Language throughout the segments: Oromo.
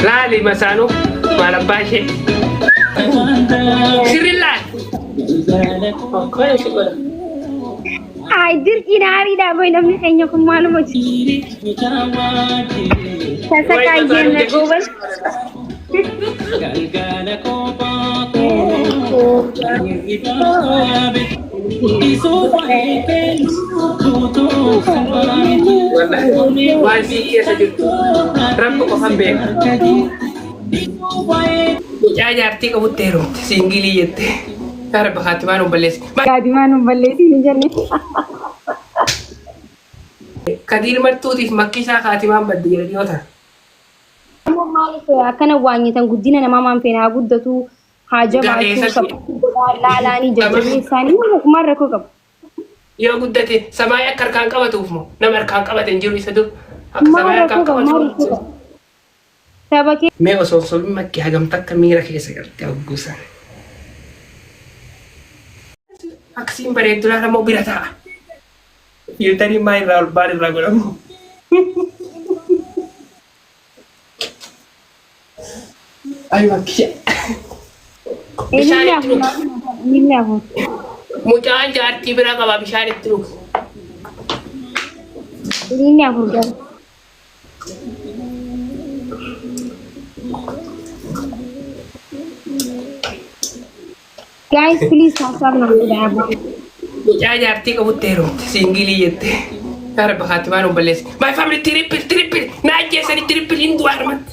Laali masaanuu maal abbaa ishee. Sirri laali. Akkana si godha. Ay, dirqiin aariidha boy, namni keenya kun maaluma jiru. Tasaqaayyeen goobas. Wallahi waan sii keessa jirtu rabbi qofan beeka. Mucaa jaartii qabutti heerumte single jette. Yaa Rabbi kaatimaa nu balleessi. Kaatimaa nu balleessi ni jenne. Kadiir Martuutiif makkisaa kaatimaan badde jedha dhiyoo tana. Ammoo maaliif akkana waanyitan? Guddina namaa maan feena? Haa guddatu, haa jabaatu, Gaheessatti. Sabboontuu godhaa laalaanii jajjabeessaanii maal rakkoo qabu? Yoo guddate samaayii akka harkaan qabatuuf moo nama harkaan qabate hin jiru isa dur akka Maal samaayii rakkoo harkaan qaba? Maal qabatu. rakkoo qaba? Saba kee Mee osoo hin sobin makki hagam takka miira keessa galte hogguu sana. Akkasiin bareeddu laala moo bira taa'a. Filtariin maa irraa ol baan irraa godhamu. Ay makkiyya. Bishaan Ililli itti afur dhugi. Ililli afur. Mucaan jaartii bira qaba, bishaan itti dhugi. Ililli afur gara. Guys, please haasaaf nama godhaa. Mucaa jaartii qabutti heerumte single jette. Yaa Rabbi kaatimaa nu balleessi. My family, triple, triple, na ajjeesanii, triple, hin du'a harmatti.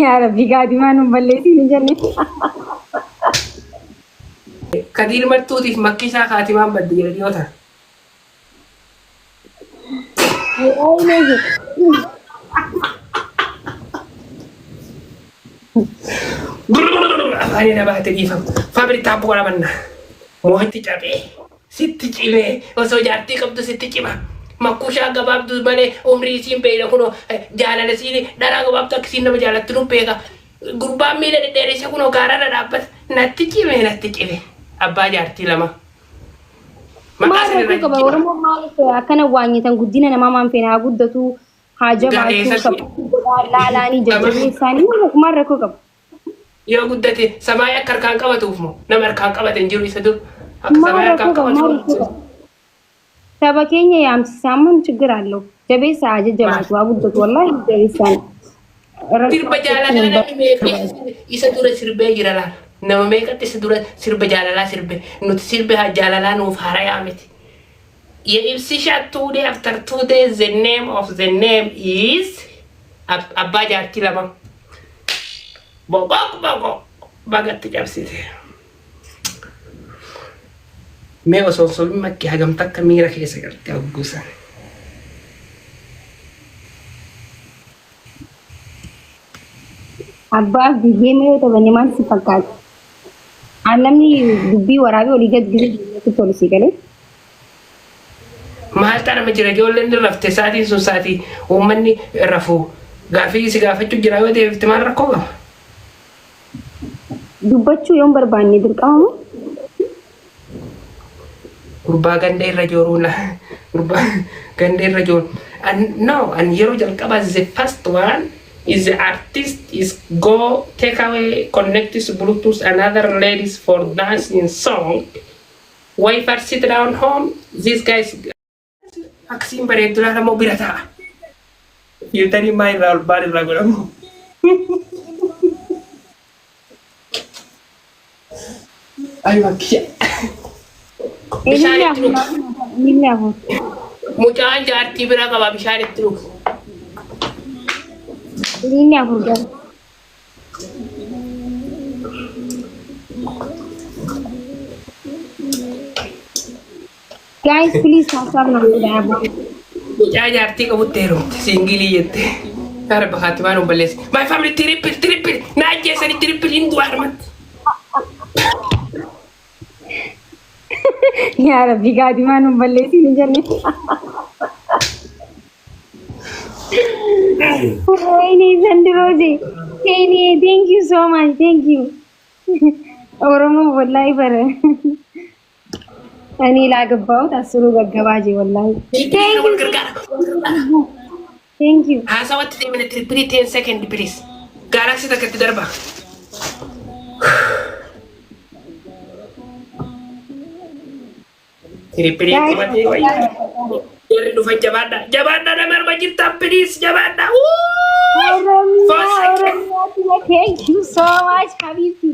Yaa Rabbi, kaatimaa nu balleessi ni jenne. Kadiir Martuutiif makkisaa kaatimaan badde jedha dhiyoo tana. Afaanii na baate, dhiifama. Family, tap godhamanna. Moo'itti cabee sitti cimee osoo jaartii qabdu sitti cima. Makkushaa gabaabduu malee umrii isiin beeyna, kunoo jaalala isiin dharaa gabaabduu akka isiin nama jaalattu nu beeka. Gurbaan miila dhedheeressa kunoo gaararra dhaabbata. Natti cime, natti cime. Abbaa jaartii lama. Maqaa Maal sana irra rakkoo qaba? jijjiira. Oromoon maaliif akkana waanyitan? Guddina namaa maan feena? Haa guddatu, haa jabaatu, Gaheessatti. sabboontuu godhaa laalaanii jajjabeessaanii maal rakkoo qabu? Yoo guddate samaayii akka harkaan qabatuuf moo nama harkaan qabate hin jiru isa dur akka Maal samaayii harkaan rakkoo qaba? Maal qabatu. rakkoo qaba? Saba keenya yaamsisaa mun ችግር አለው? Jabeessa, haa jajjabaatu, haa guddatu, wallahi jabeessaan. Sirba jaalalaa namni meeqa isa dura sirbee jira laal. Nama meeqatti isa dura sirba jaalalaa sirbe? Nuti sirbi haa jaalalaa nuuf harayaa miti. Ye ibsisha 2 day after 2 days, the name of the name is abbaa jaartii lama. Boqoq boqoq bagatti cabsite. Mee osoo hin sobin makki hagam takka miira keessa galte hogguu sana. Abbaa biyyee yoo taphanne maal si fakkaata? Namni dubbii waraabee olii gad gisee deemee tolu si galee. Maal ta'a jira, ijoolleen ni rafte, sa'aatiin sun sa'aatii uummanni rafu, gaafii si gaafachuu jira, yoo deebifte maal rakkoo qaba? Dubbachuu yoon barbaanne dirqama moo? Gurbaa ganda irra jooruu na gurbaa ganda irra jooru. And no, and yeroo jalqabaa the first one is the artist is go take away connect his Bluetooth another ladies for dancing song. Wife sit down home. These guys akkasiin bareeddu laala moo bira taa'a. Filtarii maa irraa ol baan irraa godhamu. Ay makkiyya. Bishaan Ililli itti afur dhugi. Ililli afur. Mucaan jaartii bira qaba, bishaan itti dhugi. Ililli afur gara. Guys, please haasaaf nama godhaa. Mucaa jaartii qabutti heerumte single jette. Yaa Rabbi kaatimaa nu balleessi. My family, triple, triple, na ajjeesanii, triple, hin du'a harmatti. Yaa Rabbi, kaatimaa nu balleessi ni jenne. Wayne ዘንድሮ ቴኒ, thank you so much, thank you. Oromoo wallahi bara እኔ ላገባሁት አስሩ ገገባጄ wallahi. Wal gargaara. Thank you. Haasawatti deemina triple 10 second please. Galaxy takka itti darba. Triple qabatee wayya. Jarri dhufan jabaadha. Jabaadha nama arma jirtan please jabaadha. Four second. Thank you so much, Habibti.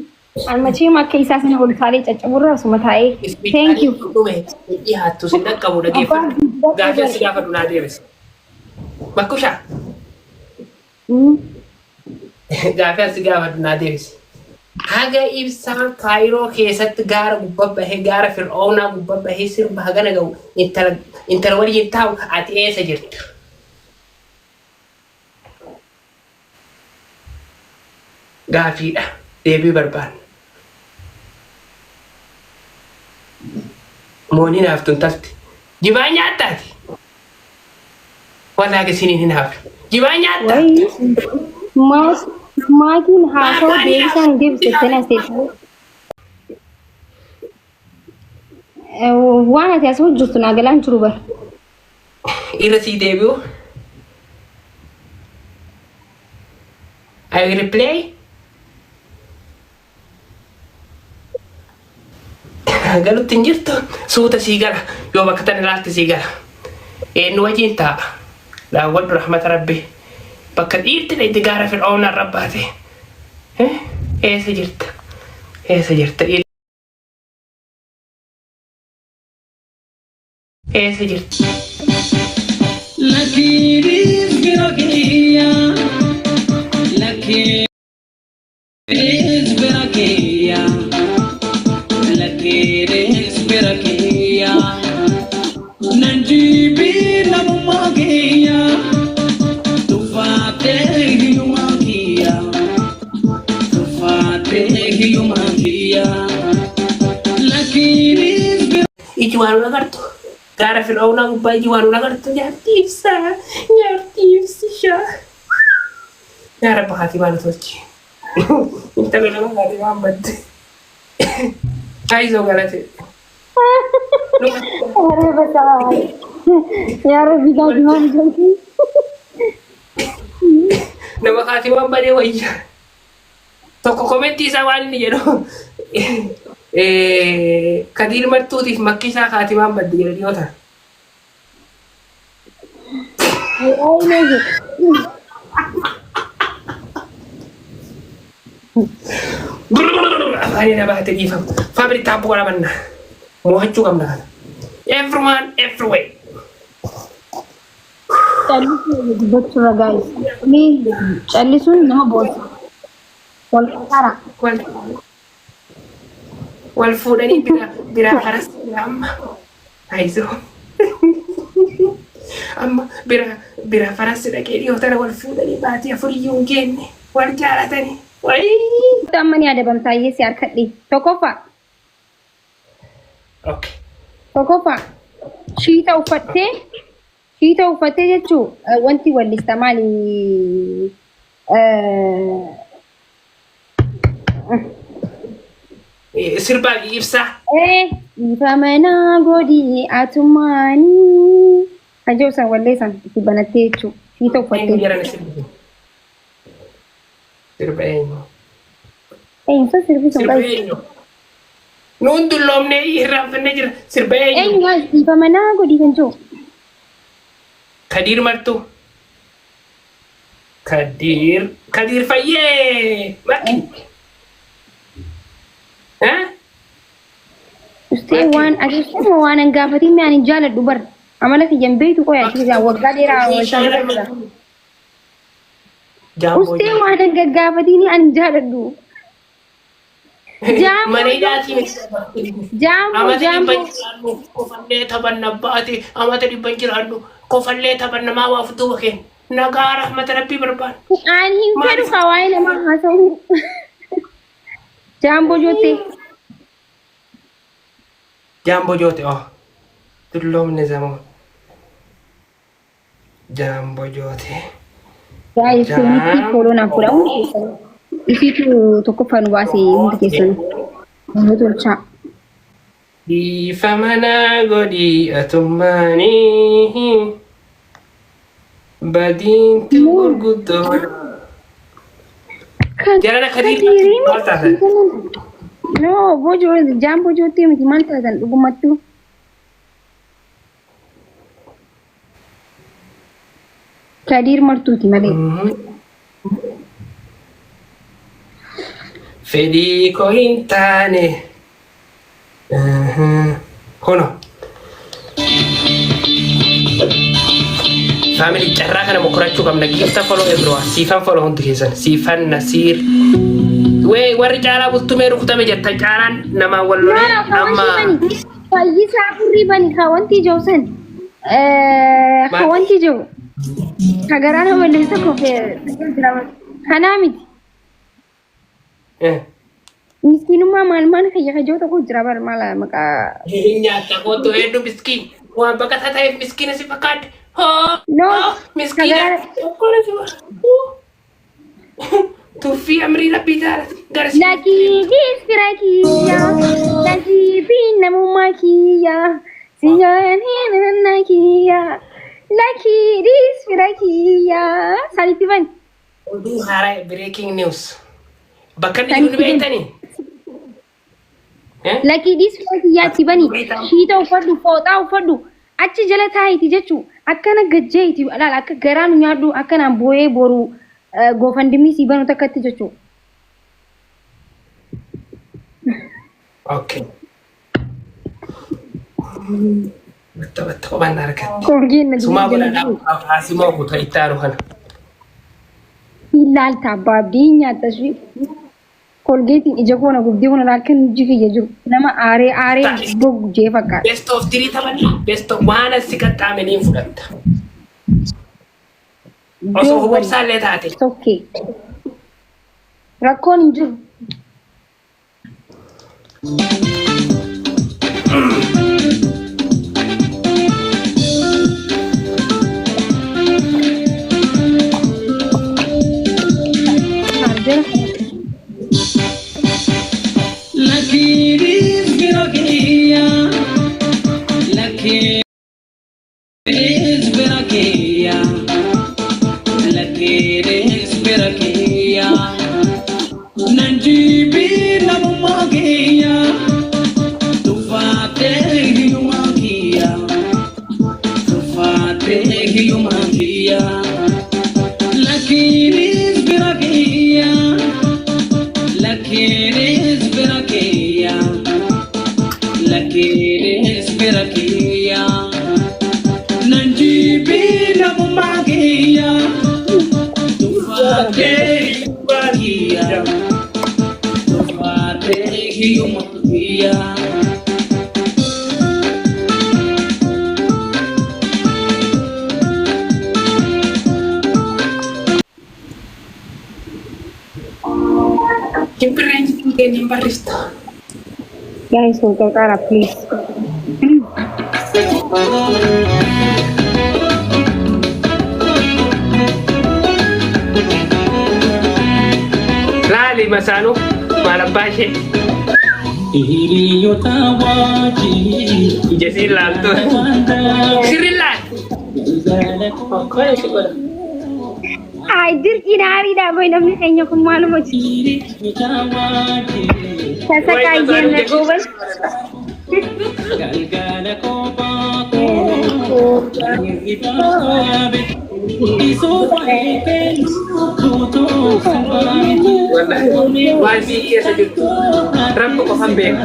Almachee akka isaa sana ol kaalee caccaburraa osuma taa'ee. Thank you. Dhume dhiyaattu si dhaqqabu dhageeffadhu. Gaafii si gaafadhu naa deebisi. Bakkushaa. Gaafii si gaafadhu naa deebisi. Haga ibsaan Kaayiroo keessatti gaara gubbaa bahee gaara Fir'oonaa gubbaa bahee sirba hagana ga'u intala waliin taa'u ati eessa jirta? Gaafiidha. Deebii barbaanna. Mooniin haftu intalti. Jibaa nyaattaati. Walaa isiniin hin hafne. Jibaa nyaattaa. Maatiin haasawaa deebisaan deebiste as teessee. Waan ati as hojjettu naa galaan jiru bara. Irra sii deebi'u. I will replay. Galutti hin jirtu suuta sii gala yoo bakka tana ilaalte sii gala. Eenyu wajjin taa'a. Daawwadhu rahmata rabbi. Bakka dhiirti itti gaara fir'oonaa irra baate. Eessa jirta? Eessa jirta? Eessa jirta? Lakkiinis bira kiyya, lakkiinis bira kiyya, lakkiinis bira kiyya. Nan jibii namummaa kiyya, tuffaatee hiyyummaa kiyya, tuffaatee hiyyummaa kiyya. Lakkiinis bira. Iji waan nu agartu. Gaara fir'oonaa gubbaa iji waan nu agartu. Jaartii ibsaa. Jaartii ibsishaa. Yaa Rabbi haati maal tolchi. Intala nama haati waan badde. Ayizoo galate. Aree basaa. Yaa Rabbi gaafii maal tolchi. Nama haati waan badee wayya. Tokko comment isaa waan inni jedhu Kadiir Martuutiif makki isaa kaatimaan badde jedha dhiyoo tana. Ay, Afaanii na baate dhiifama. Family tap godhamanna. Mo'achuu qabna kana. Everyone everywhere. Callisuun dubbachuurra guys. Mee callisuun nama boonsa. Wal qaxara. Wal wal fuudhanii bira biraa faras bira amma. Ayizoo. Amma bira bira faras dhaqee dhiyoo tana wal fuudhanii baatii afuriyyuu hin geenne wal jaalatanii. Wayii. Amma ni adabamtaa si harkadhe. Tokkoffaa. Okay. Tokkoffaa. Shiita uffattee shiita uffattee jechuun wanti wallista maali? Sirbaa ibsaa. Ifa manaa godhi atumaanii. Hajoo san wallee san itti banattee jechuudha. Shiita Eenyu uffattee. jedhani sirbi? Sirba eenyu? Eenyu sirbi sun Sirba guys? eenyu? Nuun dulloomnee irraanfannee jira. Sirba eenyu? Eenyu guys ifa manaa godhi kan jiru. Kadiir Martuu. Kadiir Kadiir Fayyee. Makki. Eh? Ustee waan ati ustee waan hin gaafatin mi ani jaaladhu bar. Amala kiyyan beektu qoya ati waggaa dheeraa wal jira. Jaamboo. Ustee waan hin gaggaafatin ani jaaladhu. Jaamboo. Mana hidhaatii miti. Jaamboo Amata dhibban jaamboo. jiraannu kofallee taphanna baate amata dhibban jiraannu kofallee taphanna maa waaf duuba keenya nagaa rahmata rabbii barbaada. Ani hin fedhu kaa waa'ee namaa haasa'uu. Jaamboo joottee. Jaamboo joote oh dulloomne zamoon jaamboo joote. Guys, seenutti follow naaf godha hundi keessan. Isiitu tokkoffaa nu baase hundi keessan. Nu tolchaa. Dhiifama naa godhi atummaanii. Badiinti gurguddoodha. Kan Jarana Kadiir Kadiirii maal taatan? No, bojoo jaan bojootti miti maal taatan dhugumattuu. Kadiir martuuti malee. Fedhii koo hin taane. Kuno. Family carraa kana mokorachuu qabna. Giifta follow everyone. Siifan follow hundi keessan. Siifan Nasiir. Wee warri caalaa bultumee rukutame jettan caalaan namaan wal lolee amma. Fayyisaa furrii bani ka wanti jiru san. Ka wanti jiru. Ka garaa nama leessa kofee kanaa miti. Miskiinummaa maal maal kiyya kajoo tokko jira bar maal maqaa. Hin nyaatta kootu hedduu miskiin. Waan baqataa ta'eef miskiina si fakkaate. Hoo No, miskiina. Okkole si Tuffii amrii rabbii jaalati. Gara si. Lakiinis fira kiyya, lakiifiin namummaa kiyya, siyaanii nanna kiyya, lakiinis fira kiyya. Sanitti bani. Oduu haaraa breaking news. Bakka inni jiru ni beektanii? Eh? Lakii dhiis fira kiyyaatti bani. Shiita uffadhu, fooxaa uffadhu. Achi jala taa'iti jechuu akkana gajjeeti laal akka garaa nu nyaadhu akkanaan booyee boru goofandimii sii banu takkatti jechuu. Okay. Batta batta kophaan argatte. Koolgeen na Sumaa jala godhadhaa haasimoo kuta itti aanu kana. Ilaalta abbaa abdii nyaatta ishee. Kolgeetiin ija koo na gubdee kun akka ijji kiyya jiru nama aaree aaree gogu jee fakkaata. Best of three taphanna. Best of waan as qaxxaame niin fudhatta. Osoo Don't worry. hubobsaa illee taate. It's okay. Rakkoon hin jiru. Chaarjera Lakkiinis bira kiyya, lakkiinis bira kiyya, lakkiinis bira kiyya. Nan jibbii namummaa kiyya, tuffaatee hiyyummaa kiyya, tuffaatee hiyyummaa kiyya. Lakkiinis bira kiyya, lakkiinis bira kiyya, lakkiinis bira kiyya. Nan jibbii namummaa kiyya, tuffaatee hiyyummaa kiyya, tuffaatee hiyyummaa kiyya. Shimbirreen jidduu keenya hin barristu. Guys, wal qarqaara please. Laali masaanuu maal abbaa ishee Hiriyoota wajjin ija siin laaltu. Sirri laal. Okkoo si godha. Ay, dirqiin aariidha boy namni keenya kun maaluma hiriyoota wajjin sasaqaa jenna goobas. Galgala kophaa koo hirriba isuufa eegalu tuutuu salphaati. Wallahi waan sii keessa jirtu rabbi qofan beeka.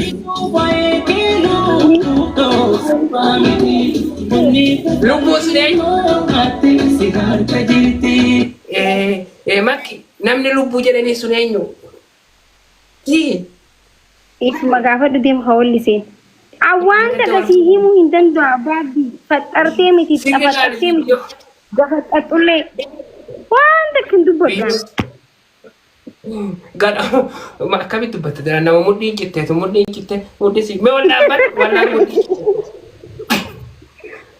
Isuufa eegalu tuutuu salphaati. Lubbuu sun eenyu? Ati si harka jirti. Makki namni lubbuu jedhanii sun eenyu? Sii. Isuma gaafadhu deemu haa walliseen. Awwaan takka sii himuu hin danda'u abbaa abdii. Faxxartee miti Sirri laali xafaxxartee miti viidiyoo. gafaxxaxxullee waan takka hin dubbadhu. Gad akkamitti dubbatta jira nama mudhiin citteetu mudhiin citte mudhii si mee wal dhaabbadhu wallaahi mudhii citte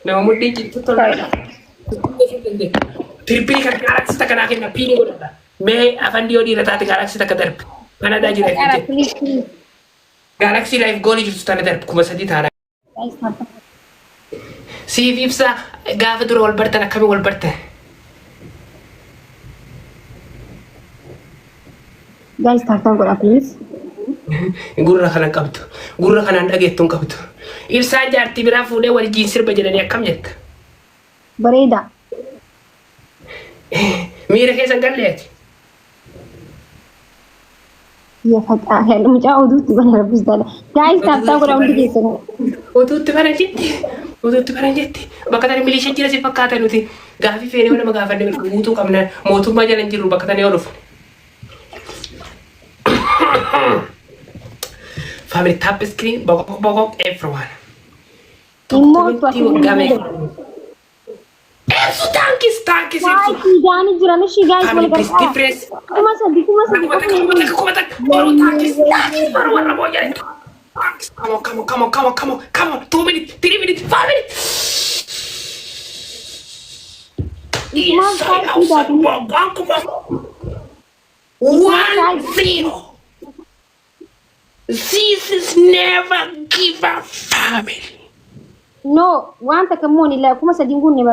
nama mudhiin citte tola. Pirpirii kan gaalaksii takka naa kenna piinii godhadha. Mee afan dhiyoo dhiira taate gaalaksii takka darbe. Kanadaa jira Qara jechuudha. please please. Gaalaksii laayif goolii jirtu tana darbe 3000 taana. Guys, tap. Siif ibsa gaafa dura wal bartan akkamiin wal bartan? Guys, tap tap godhaa, please. Gurra kana qabdu. Gurra kanaan dhageettu hin qabdu. Ibsaan jaartii biraa fuudhee wajjin sirba jedhanii akkam jetta? Bareeda. Miira keessa hin galleeti. Ya facaa mucaa oduutti bana rabbis dala. Guys, tap tap godhaa hundi keessanuu. Oduutti bana jetti. Oduutti bana jetti. Bakka tani milishaa jira si fakkaata nuti. Gaafii feenee nama gaafanne mirga guutuu qabna. Mootummaa jala hin jirru bakka tani yoo dhufne. Family, tap screen, bokok bokok, everyone. Immoo Tokko waggaa meeqa? Ibsu, thanks, thanks, Ibsu. Fiigaanii jiran ishii, guys, wal Family, please gargaara. difference. 3000, 3000 Kuma qofa takka, kuma hin takka, kuma takka. Boru, thanks, thanks, boru warra booyyee. Thanks. Come on, come on, come on, come on, come on, come on. 2 minutes, 3 minutes, 5 minutes. Maal fiigaa? 1-0. This is never give up, family. No, waan takka immoo ni 3000 guunne.